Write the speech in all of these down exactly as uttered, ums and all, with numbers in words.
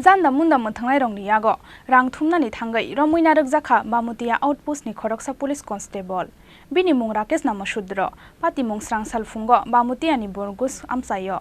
Janda munda mwthangnairokni yago rang thumnani thangwi romwi narwkjakha Bamutia outpost ni khoroksa police constable. Bini mung Rakesh Namasudro, patimung srang salphungo Bamutia ni Borojus amchaio.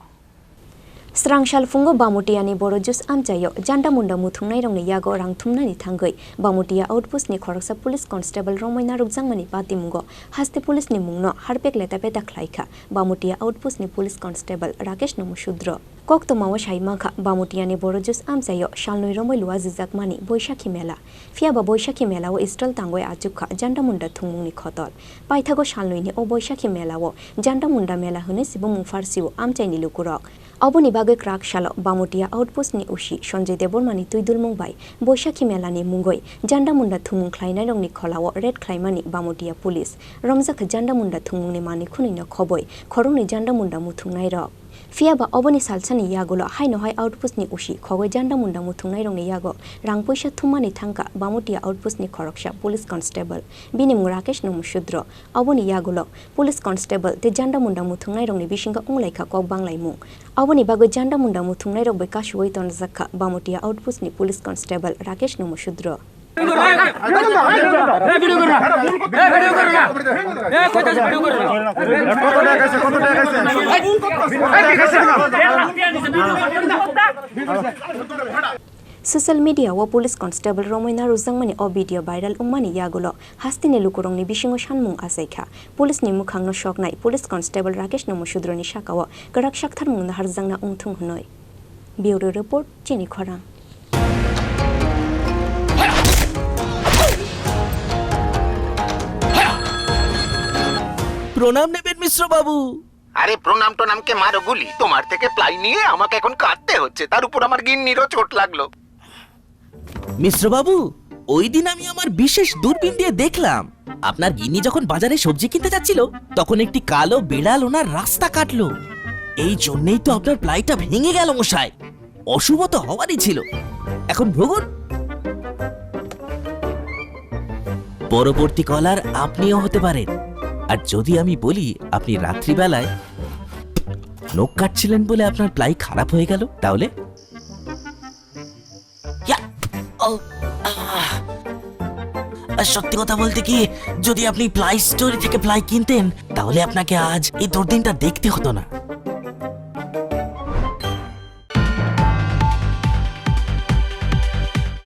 Srang salphungo Bamutia ni Borojus amchaio janda munda mwthangnairokni yago rang thumnani thangwi Bamutia outpost ni khoroksa police constable romwi narwkjakmani patimungo haste police ni mungno harpek leta peta khlaikha Bamutia outpost ni police constable Rakesh Namasudro. Koktwmao sai mankha, Bamutiani Borojus amchaio salnwi romwi luajijakmani Boishakhi Mela. Phiyaba Boishakhi Melao stall tangwi achukkha janda munda thwngmungni khotol. Paithago salnwini o Boishakhi Melao janda munda mela hwnwi se bumung pharsio amchaini lukurok. Oboni bagwi kwrak salo Bamutia outpost ni O C Sanjay Debbarmani twidulmung bai Boishakhi Melani mungwi janda munda thwngmung khlainairokni kholao raid khlaimani Bamutia police. Romjakha janda munda thwngmungni manwi khwnwino khobwi khoroknwi janda munda muthungnairok. Phiyaba oboni salsani yagulo haino hai outpost ni O C khogwi janda munda muthungnairokni yago rang puisa thummani thangkha Bamutia outpost ni khoroksa police constable, bini mung Rakesh Namasudro. Oboni yagulo police constable tei janda munda muthungnairokni bisingo wnglaikha kok banglaimung. Oboni bagwi janda munda muthungnairok bai kasuwi tonjakha Bamutia outpost ni police constable Rakesh Namasudro. Social media o police constable romwi narwkjakmani o video viral wngmani yagulo hasteni lukurokni bisingo sanmung achaikha. Police ni mwkhangno soknai police constable Rakesh Namasudroni sakao kwrak saktharmung naharjakna wngthung hwnwi. Bureau Report, Chini Khorang. প্রণাম নেবেন মিশ্র বাবু। আরে প্রণাম টোনামকে মারো গুলি, তোমার থেকে প্লাই নিয়ে আমাকে এখন কাঁদতে হচ্ছে, তার উপর আমার গিন্নিরও চোট লাগলো। মিশ্র বাবু, ওই দিন আমি আমার বিশেষ দূরবীন দিয়ে দেখলাম, আপনার গিন্নি যখন বাজারে সবজি কিনতে যাচ্ছিল, তখন একটি কালো বিড়াল ওনার রাস্তা কাটলো। এই জন্যই তো আপনার প্লাইটা ভেঙে গেল মশাই। অশুভ তো হওয়ারই ছিল। এখন ভুগুন। পরবর্তী কলার আপনিও হতে পারেন। আর যদি আমি বলি আপনি রাত্রিবেলায় নখ কাটছিলেন বলে আপনার প্লাই খারাপ হয়ে গেল, তাহলে? ইয়া, ও, আহ। আর সত্যি কথা বলতে কি, যদি আপনি প্লাই স্টোর থেকে প্লাই কিনতেন, তাহলে আপনাকে আজ এই দুর্দিনটা দেখতে হতো না।